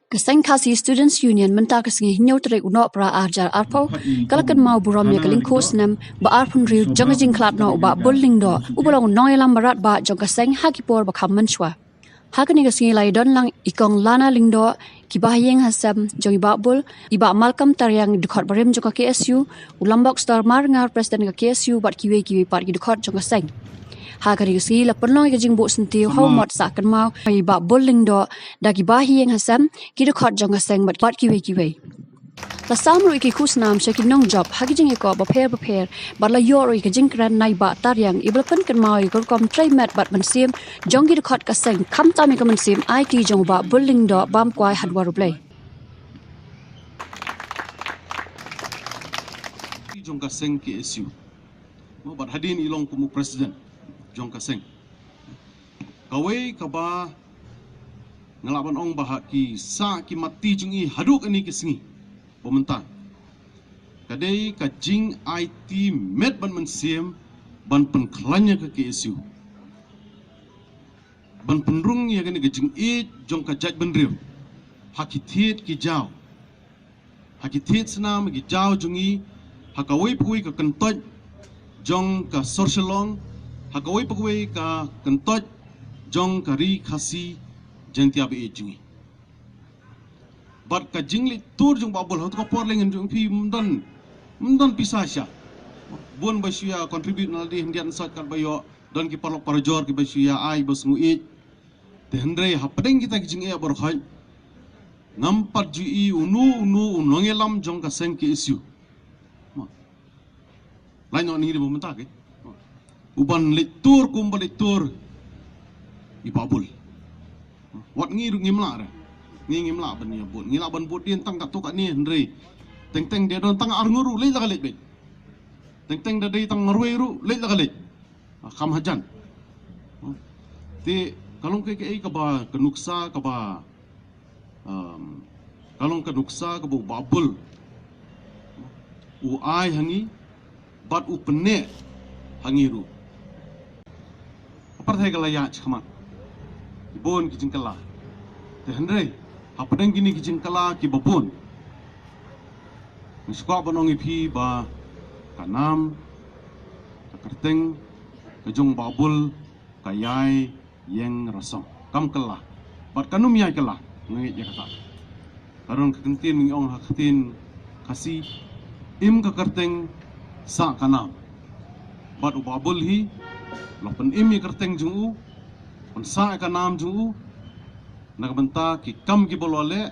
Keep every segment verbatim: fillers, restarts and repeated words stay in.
Ka Seng Khasi Students Union mynta ka sngi hynñiew tarik u Nohprah ar hajar arphew ka la kynmaw burom ïa ka lyngkhuh snem ba arphew hynriew jong ka jingkhlad noh u Bah Bull Lyngdoh uba long u nongïalam baratbah jong ka seng ha ki por ba kham mynshuwa. Ha kane ka sngi la ïadon lang i Kong Lana Lyngdoh, ki bahaïing hasem jong i Bah Bull, i Bah Malcolm Tariang, dkhot barim jong ka K S U, u Lambok Star Marngar, President ka K S U, bad kiwei kiwei pat ki dkhot jong ka seng. Ha kane ka sngi la pynlong ïa ka jingbuh syntiew ha u mot sah kynmaw i Bah Bull Lyngdoh da ki bahaïing hasem, ki dkhot jong ka seng bad kiwei kiwei. La sam ruh ïa ki khusnam sha ki nongjop ha ki jingïakop bapher bapher bad la ïoh ruh ïa ka jingkren na i Bah Tariang iba la pynkynmaw ïa ka rukom trei met bad mynsiem jong ki dkhot ka seng, khamtam ïa ka mynsiem aiti jong u Bah Bull Lyngdoh bam kwai ha dwar U Blei. Jong ka seng K S U. Mo, bad hadien i long kum u president jong ka seng. Kawei kaba nga lah ban ong ba ha ki sah ki matti jong i haduh kane ka sngi ba mynta ka dei ka jingaiti met bad mynsiem ban pynkhlaiñ ïa ka K S U, ban pynrung ïa kane ka jingïeit jong ka jaitbynriew ha ki thied ki jaw, ha ki thied snam, ha ki jaw jong i, ha kawei pa kawei ka kyntoit jong ka sor Shillong, ha kawei pa kawei ka kyntoit jong ka ri Khasi Jaintia ba ïeit jong i. Bad ka jingleit tur jong Bah Bull ha kato ka por lehse jong phi ym don, ym don pisa sha. Bun ba shu ïa contribute na lade hyndiat hynsoit katba ïoh, don ki paralok parajor kiba shu ïa ai ba sngewieit. Te hynrei hapdeng kita ki jingeh baroh khoit ngam pat ju i uno uno u nongïalam jong ka seng K S U. Mo. Lai noh ni ba mynta ke. Uban leit tur kum ba leit tur i Bah Bull. Wat ngi ruh ngim lah re. Ngi ngim lah ban ïa bud. Ngi lah ban bud dien tang katto katne hynrei teng teng da don tang arngut ruh leit la ka leit beit. Teng teng da dei tang marwei ruh leit la ka leit. Ah, kham hajan. Te ka long kaei kaei kaba ka nuksa kaba, um, ka long ka nuksa kaba u Bah Bull u ai ha ngi bad u pynneh ha ngi ruh. Ka pyrthei ka la ïaid shakhmat, ki bun ki jingkylla. Te hynrei hapdeng kine ki jingkylla kiba bun, nga sngewkwah ban ong ïa phi ba ka nam, ka kyrteng ka jong Bah Bull ka ïai ïeng rasong. Kam kylla bad kan ym ïai kylla, nga ngeit ïa kata. Ka don ka ktien ngi ong ha ka ktien Khasi, im ka kyrteng sah ka nam. Bad u Bah Bull hi la pynim ïa ka kyrteng jong u, pynsah ïa ka nam jong u na ka bynta ki kam kiba u la leh,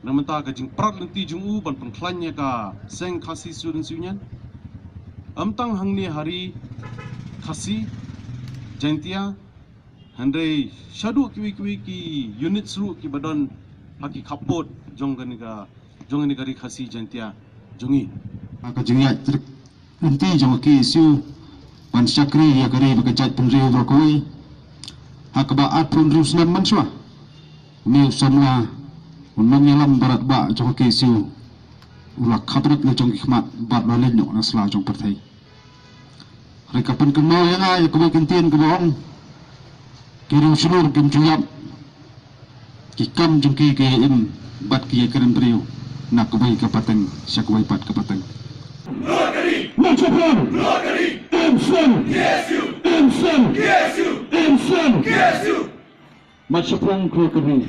na ka bynta ka jingprat lynti jong u ban pynkhlaiñ ïa ka Seng Khasi Students Union. Ym tang hangne ha ri Khasi Jaintia, hynrei shaduh kiwei kiwei ki units ruh kiba don ha ki khappud jong kane ka, jong kane ka ri Khasi Jaintia jong ngi. Ha ka jingïaid trei lynti jong ka K S U ban shakri ïa ka ri bad ka jaitbynriew baroh kawei. Ha kaba arphew hynriew snem mynshuwa, une u samla, u nongïalam baratbah jong ka K S U, u la khapdep la jong ki khmat bad la leit noh na sla jong pyrthei. Hynrei ka pynkynmaw ïa nga ïa kawei ka ktien kaba ong, ki riewshlur kim ju ïap, ki kam jong ki ki ïa im bad ki ïa kren briew na kawei ka pateng sha kawei pat ka pateng. Machapang! Imsen! Imsen! Imsen! Machapang Rotary.